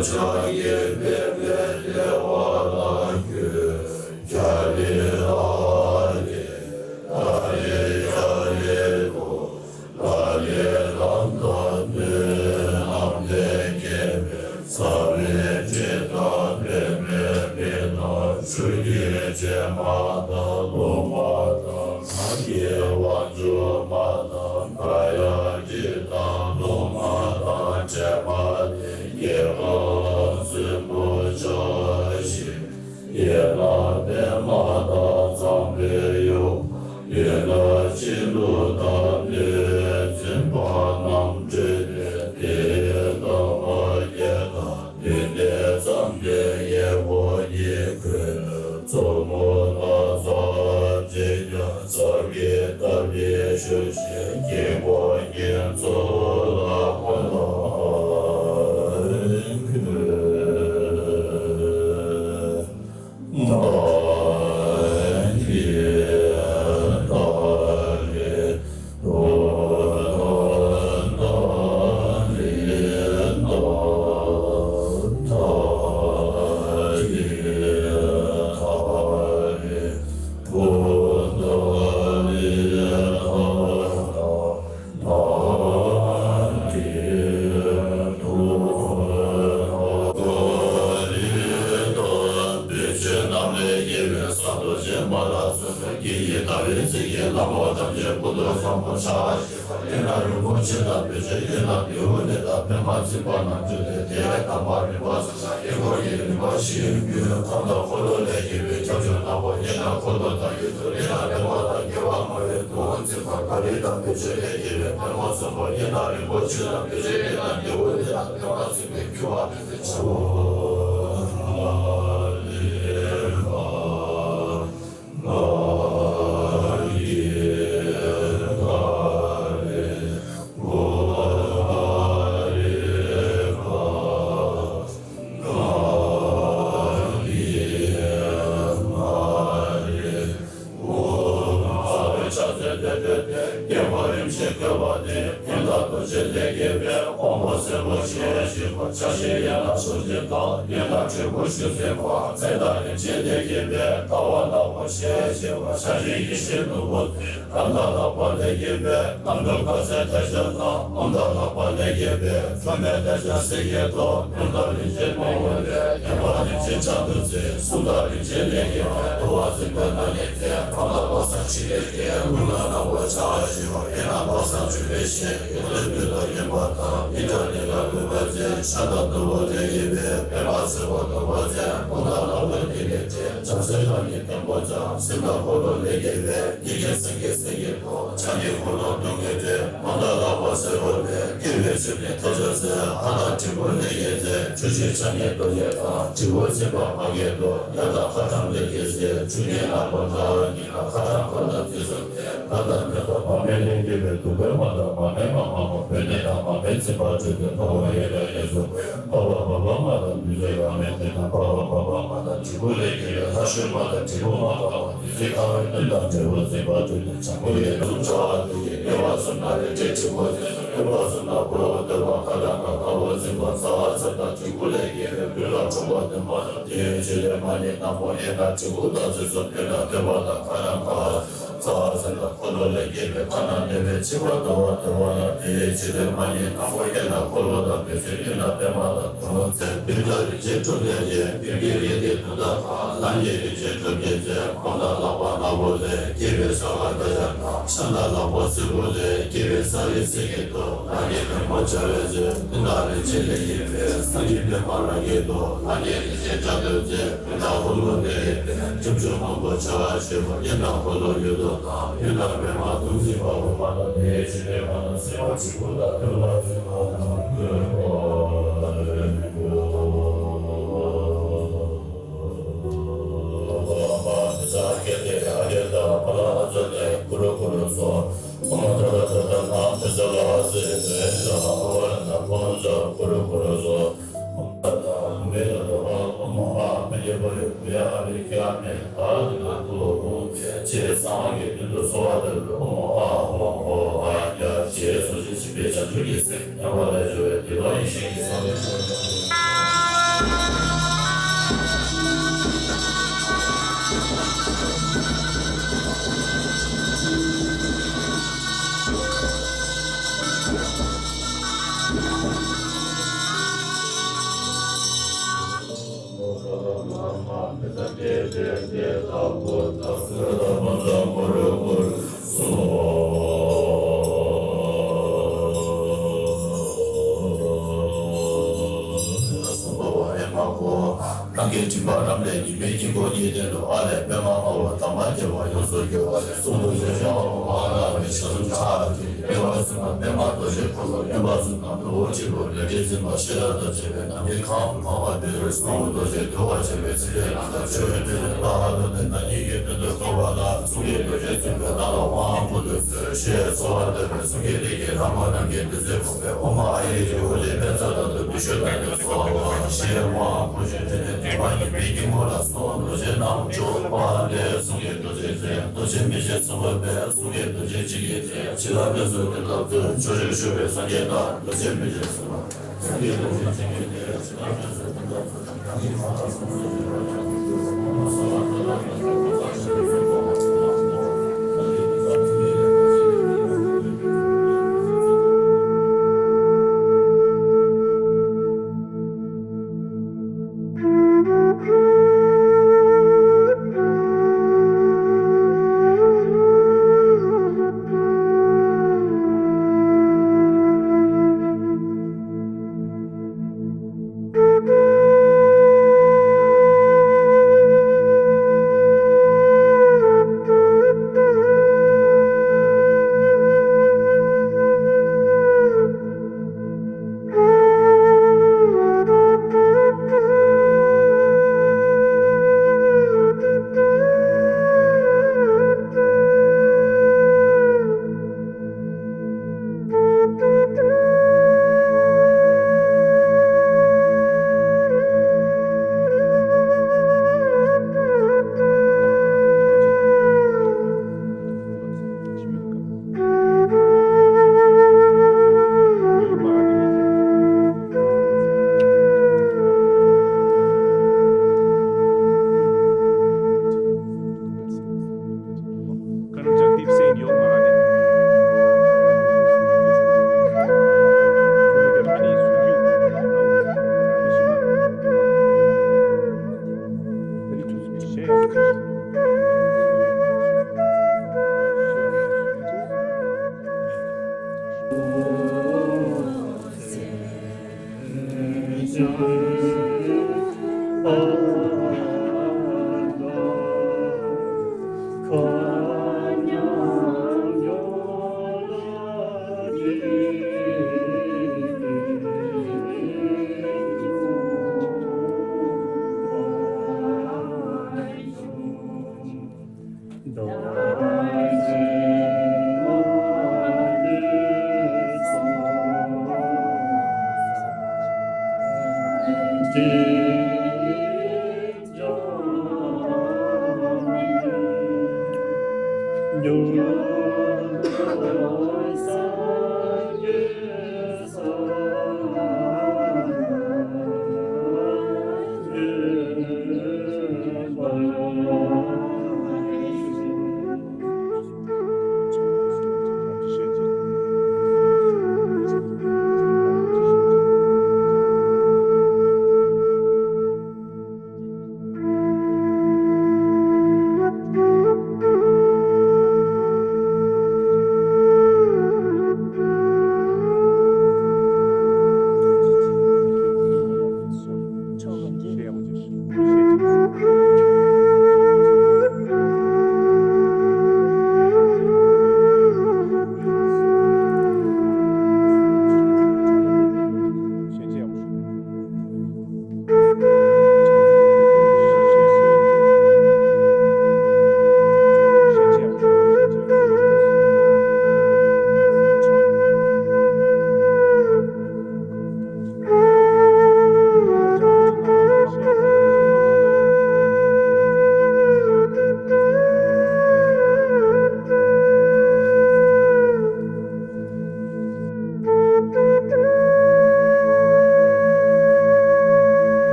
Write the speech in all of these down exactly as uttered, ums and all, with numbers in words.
ཕྱག་གི་པདྨའི་ལྟེ་བ་ལ་འཁོད། ཁྱ་ལི་ཨ་ལི་ཨ་ལི་ཁྱ་ལི་ཀོ། ལ་ལས་ལམ་དང་ནི་ལམ་ལས་སྐྱེས་པའི་རྩ་བའི་དྲི་དང་པདྨའི་མེ་དང་ཆུ་སྐྱེས་བྱེ་མ་དང་རླུང་མ་དང་ནམ་མཁའི་དབང་ཕྱུག་མ་དང་བྷ་ཡ་ཏི་དང་རླུང་མ་དང་དྲེད་མ་ལས་སྐྱེས་པ་གསོན་པོ་ཆ་བཞི། ཡན་ལག་པདྨ་དང་ཚངས་པའི་ཡུམ། ཡན་ལག་སྤྱི་བླུགས་དང་ནི་འཛིན་པ་རྣམས་སྤྲོས་ཏེ་དེའི་ལྟ་བ་བརྒྱད་དང་ལྡན་ཏེ་ཙམ་པའི་གཡས་འཁོར་གཉིས་བསྐོར། གཙོ་མོ་ལ་ཚར་བཅད་ཀྱང་ཚར་གྱི་སྟབས་ཀྱིས་ཞུ་ཞིང་དཀྱིལ་འཁོར་གྱི་གཙོ་བོ་ལ་འཁོར་ལ་འཁོར། རང་གི་སྦྱིན་པ་རབ་ལས་ཉི་མའི་དཀྱིལ་འཁོར་གཉིས་སྟེང་དུ། ཨ་ལས་པདྨ་དམར་པོ་དམ་པ་རྒྱལ་བ་ཡོངས་སུ་གྱུར་པ་ལས། གསུང་རྡོ་རྗེ་འཆང་དབང་ལྷ་རིགས་བྱ་གསུམ་ཕྱག་རྒྱ་བསྐྱེད། བདེ་བ་གསུམ་ལ་པདྨ་རྡོ་རྗེ་འཁོར་ལོ། བརྟན་པ་གསུམ་ལ་ནོར་བུ་ཆེན་པོ་ལས་འབྲས་འཛིན་པ་ཤེས་རབ་དང་བཅས་པའི་ནམ་མཁའི་ཁམས་སུ་འཕགས་པ་སྤྱན་རས་གཟིགས་དབང་པོ་རྡོ་རྗེ་འདུལ་བར་བྱེད་པའི་ཚིག་གི་ལྷ་དང་། མཆོད་པའི་ཕྲིན་ལས་ལྷ་དང་ལྡན་དང་། ཉིད་ཀྱི་དོན་དུ་བསྐོར་བ་ལ། གསུང་གི་རྡོ་རྗེ་བཙུན་པོའི་ནང་ལ་དབང་བསྐུར་དུ་གསོལ། ཞེས་གསོལ་བ་འདེབས་པའི་གསུང་གི་རིགས་ཀྱི་ལྷ་མོ་རྣམས་ཀྱིས་བདུད་རྩིས་ཕུང་པོའི་ཨོཾ་ཨཱ་ཡེ་ཧྲཱིཿ་ཧཱུྃ་ལས་ཕན་ཚུན་དང་དུ་བདུད་གཤོག་རྣམས་ཀྱིས་གསོལ་བ། ཞེས་དབང་བསྐུར་ཞིང་ཕྲིན་ལས་བརྟན་པ་ཉི་མའི་དཀྱིལ་འཁོར་ལ་གསུང་རྡོ་རྗེ་རྣམས་བྱུང་བ་ལས། གསུང་གི་རྡོ་རྗེ་ཚེ་རིང་རྡོ་རྗེ་མི་ཕྱེད་གསུང་གི་སྨན། གསུང་གི་རྡོ་རྗེ་འཇིགས་བྱེད་ཚེ། འཆི་བདག་ཕུན་ཚོགས་ཀྱི་བདག་པོ་ཕྱོགས་བཅུར་བཞུགས་པའི་སངས་རྒྱས་དང་། རྡོ་རྗེ་མི་ཕྱེད་གསུང་གསུང་གི་རྡོ་རྗེ་འཇིགས་བྱེད་ཚེ།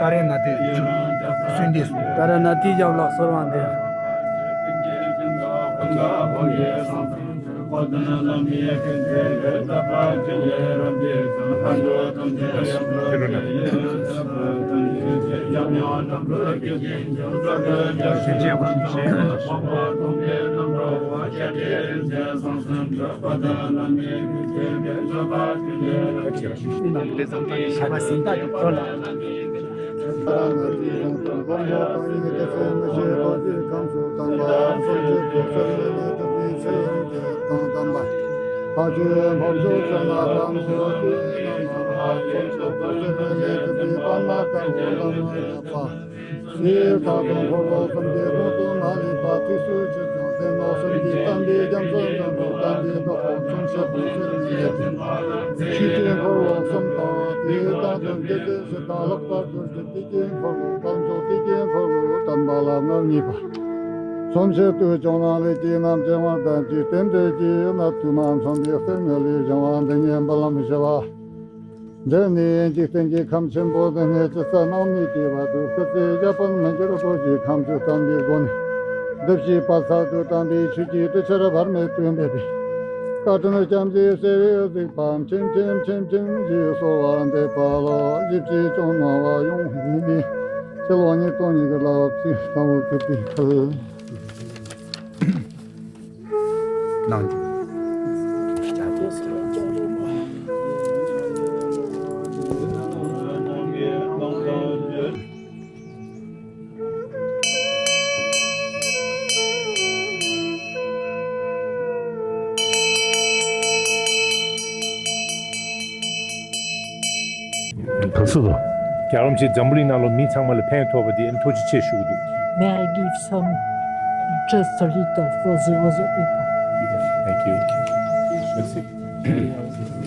ཏཱ་རེ་ནཱ་ཐའི་གསོལ་འདེབས་སུ། ཏཱ་རེ་ནཱ་ཐའི་ཞབས་ལ་གསོལ་བ་འདེབས། ཕ་ཆོས་འཕགས་མཆོག་བྱོན་ལ་དམ་ཆོས་ཀྱི་རྣམ་སྣང་ལ་ཚོམས་ཆེན་པོ་ཟེར་བའི་ལས་ཀྱི་པདྨ་དཀར་པོ་ལ་མོས་པ། ཞེས་བདག་དང་འཁོར་ལོ་གསུམ་གྱི་དབང་དུ་མ་ལུས་པ་ཚིགས་སུ་བཅད་ཅིང་བདེན་ལོག་གསུམ་གྱི་བསྟན་པའི་རྒྱ་མཚོ་འཛིན་པའི་བསྟན་པའི་བདག་པོ་ཚོམས་ཆེན་པོ་ཟེར་བའི་ཡེ་ཤེས་ཆོས་ཀྱི་འཁོར་ལོ་གསུམ་དང་དེའི་དང་དུ་འདི་ཚེ་ཕྱི་དང་ལྷག་པར་དུ་ཞིང་དེ་ཀའི་འཁོར་ལོ་དཀོན་མཆོག་དེ་ཀའི་འཁོར་ལོ་བསྟན་པ་ལ་མངའ་བརྙེས་པ། ཚོམས་ཆེན་དུ་ཕྱོགས་རྣམས་ལས་ཀྱི་རྣམ་རྒྱལ་བ་དང་འཇིག་རྟེན་འདྲེན་གྱི་ནགས་དུ་མ་མཚོན་པའི་གཏེར་དངོས་ལས་བྱུང་བ་འདི་ཉིད་འབུལ་ལམ་བཞི་པ། འདིར་ནི་འཇིག་རྟེན་གྱི་ཁམས་ཆེན་པོ་འདི་ཉིད་ཇི་སྲིད་སྣང་མེད་བསྐྱེད་པ་དུ་སྐུ་ཚེ་ཞབས་པད་མི་འགྱུར་བར་གྱི་ཁམས་སུ་བསྟན་པའི་སྒོ་ནས་འདི་ཕྱིའི་བར་ཆད་དུ་དམ་པའི་ཆོས་ཀྱི་གྲུ་ཆར་བར་མེད་དུ་འབེབས་པའི་བཀའ་དྲིན་སྐྱབས་འཇུག་ཟེར་བའི་གཟིགས་པ་ཆེམ་ཆེམ་ཆེམ་ཆེམ་ཞེས་གསོལ་བ་འདེབས་པ་ལ་ཡིད་ཀྱིས་ཅུང་གནང་བ་ཡོངས་བཟུང་ནས་ཕྱི་ལོ་ཉིས་སྟོང་ཉི་ཤུ་ལ་བརྩི་དང་པོ་གུས་པའི་ཁུར། གནང་རྒྱུ། བཀྲ་ཤིས་བདེ་ལེགས། བརྒྱ་རོམ་ཆེ་འཛམ་བུ་གླིང་ནང་ལོ་མི་ཚང་མ་ལ་ཕན་ཐོགས་པ་དེ་ཐུགས་རྗེ་ཆེ་ཞུ་གི་འདུག། May I give some, just a little for the other people? Thank you. Merci.